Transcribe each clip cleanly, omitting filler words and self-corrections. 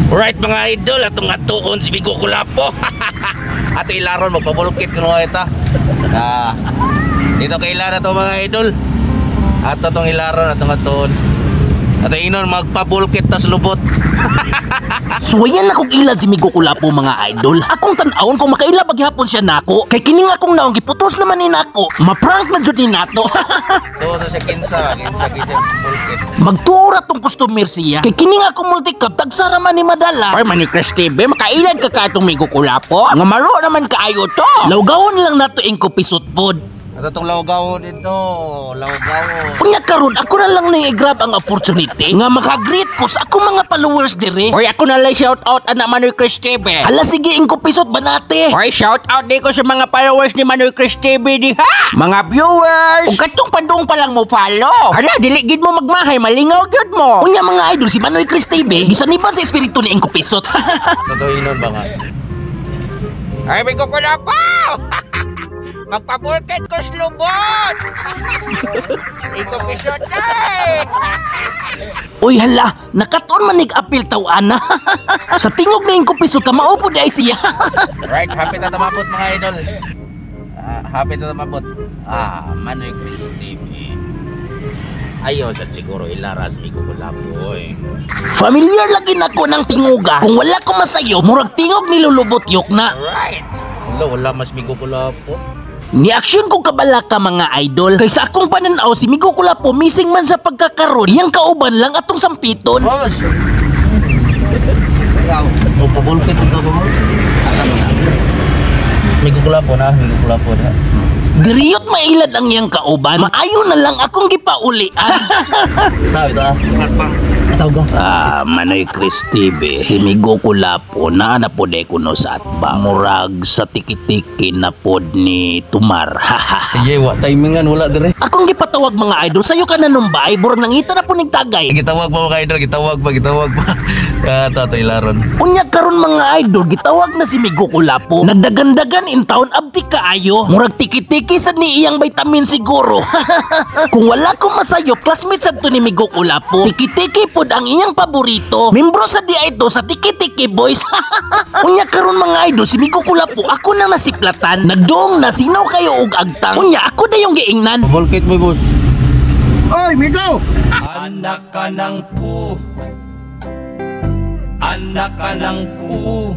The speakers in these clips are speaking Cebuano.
Right mga idol, atong atuon si Migo Kulapo. Ato ilaron magpabulkit kuno ita. Ah. Dito kay ilara to mga idol. Ato tong ilaron atong atuon. Ato inon magpabulkit tas lubot. Suwayan na kog ilad si Migo Kulapo mga idol. Akong tan-awon kung makaila gihapon siya nako. Kay kining akong naong giputos naman ni nako. Ma-prank na jud ni nato. To to siya kinsa, kinsa kinsa bulkit. Magtuo ra tong customer siya. Kay kining akong multicab tagsara man ni madala. Oy Manoy Chris TV, makailad ka katong Migo Kulapo. Nga maro naman kaayo to. Lawgawon lang nato ingko pisot pod. Ato tong lawgaw dito, lawgaw. Unya karon ako na lang nang i-grab ang opportunity nga makagreet ko sa akong mga followers dire. Hoy, ako na lang shout out ana Manoy Chris TV. Hala sige ingko pisot banate. Hoy, shout out di ko sa mga followers ni Manoy Chris TV diha. Mga viewers. Ug katong padung pa lang mo follow. Hala, dili gid mo magmahay, malingaw gyud mo. Unya mga idol si Manoy Chris TV gisaniban sa espiritu ni ingko pisot. Totoo inon ba nga? Ay, Migo Kulapo. Magpabulkit ko sa lubot. Iko pisot na eh. Uy hala, nakatuon man nig-apil taw-ana. Sa tingog na ingko pisot ka maupo di ay siya. Right, happy na tumabot mga idol. Happy na tumabot. Ah, Manoy Chris TV. Ayaw sa siguro ilaras Migo Kulapo eh. Familiar lagi nako ng tinguga. Kung wala ko masayo, murag tingog nilulubot yok na. Right. Wala, wala mas Migo Kulapo. Ni aksyon ko kabalaka mga idol. Kaysa akong pananaw si Migo Kulapo missing man sa pagkakaroon. Iyang kauban lang atong sampiton. Boss. O pabulkit ito ko. Migo Kulapo na, Migo Kulapo na. Diriyot mailad ang iyang kauban. Maayo na lang akong gipaulian. Taw ito ah. Tawag ah, Manoy Chris TV. Si Migo Kulapo naa na pod ay kuno sa atbang. Murag sa tiki-tiki na pod ni Tumar. Ye, wa timingan wala dire. Akong gipatawag mga idol, sayo ka na numbay, burag nangita na po nigtagay. Gitawag pa mga idol, gitawag pa, gitawag pa. Ato ato ilaron. Unya karon mga idol, gitawag na si Migo Kulapo. Nagdagandagan in town abdi kaayo. Murag tiki-tiki sad ni iyang vitamin siguro. Kung wala ko masayop, classmate sad to ni Migo Kulapo. Tiki-tiki pod ang iyang paborito. Membro sa di ito sa Tiki-Tiki Boys. Unya karon mga idol, si Migo Kulapo ako na nasiplatan. Nagdoong na sinaw kayo og agtang. Unya ako na yung giingnan. Pabulkit mo boss. Oy, Migo! Anak ka ng pu. Anak ka ng pu.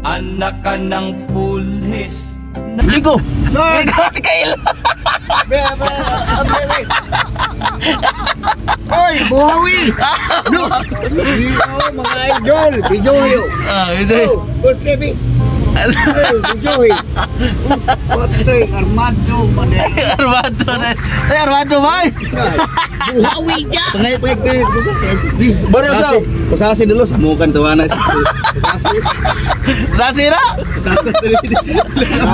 Anak ka ng pulis. Migo. Migo kail. Be, be, be, be. Oy, buhawi! No! Migo, mga idol, bijoyo. Ah, ito. Oh, Boss TV. Oy, bijoy. Patay, Armando, man. Armando na. Ay, Armando bay. Buhawi dya! Pangay, pangay, pangay, busa, Bari usaw. Pasasi dulo, samukan tawana. Pasasi, Sasi na. pasasi.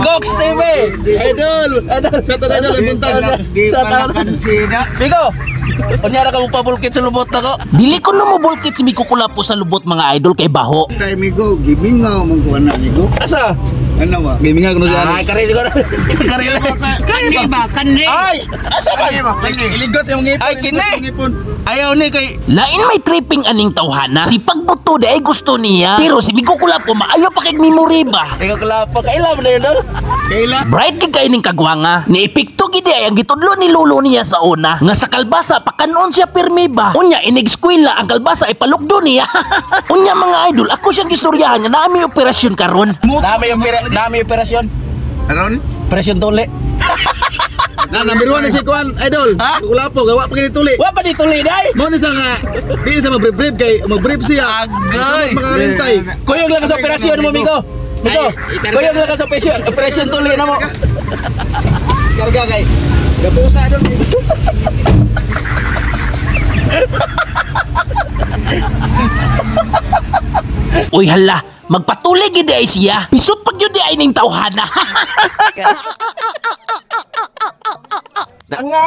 Cox TV. Idol! Idol! Sa tanan idol, buntag. Di Sa pa tanan. nakansina. Migo. Unya ra ka mo pabulkit sa lubot nako. Dili ko na mobulkit si Migo Kulapo sa lubot mga idol kay baho. Kay Migo, gimingaw mong kuha na, Migo. Asa? Ano ba? Gaminga ko na siya. Ay, kare siguro. Kare lang. Kani ba? Kani? Ay, asa man? Kani ba? Kani? Iligot yung ngipon. Ay, kini. iligot yung ngipon. Ayaw ni kay Lain may tripping aning tawhana. Si pagbuto di ay gusto niya. Pero si Migo Kulapo maayo pa kay memory ba. Migo Kulapo kaila mo na yun dol. Kaila. Bright gid kay ning kagwanga. Ni epekto gid ay ang gitudlo ni lolo niya sa una. Nga sa kalbasa pakanon siya pirmi ba. Unya inig eskwela ang kalbasa ay palukdo niya. Unya mga idol, ako siyang gistoryahan nga naa may operasyon karon. Nami yung nami operasyon. Aron? Operasyon tuli. Na, number 1 na si Kuan, idol. Ha? Kulapo, gawa pa kini tuli. Wa pa di tuli day. Mo ni sa nga, di sa mag-brief kay mag-brief siya. Agay. Sa makalintay. Kuyog lang ka sa operasyon mo, Migo. Migo, kuyog lang ka sa operasyon. Operasyon tuli na mo. Karga kay. Gapusa idol. Uy hala, magpatuloy gid ay siya. Pisot pag yun di ay ning tawhana. Nga,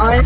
oy.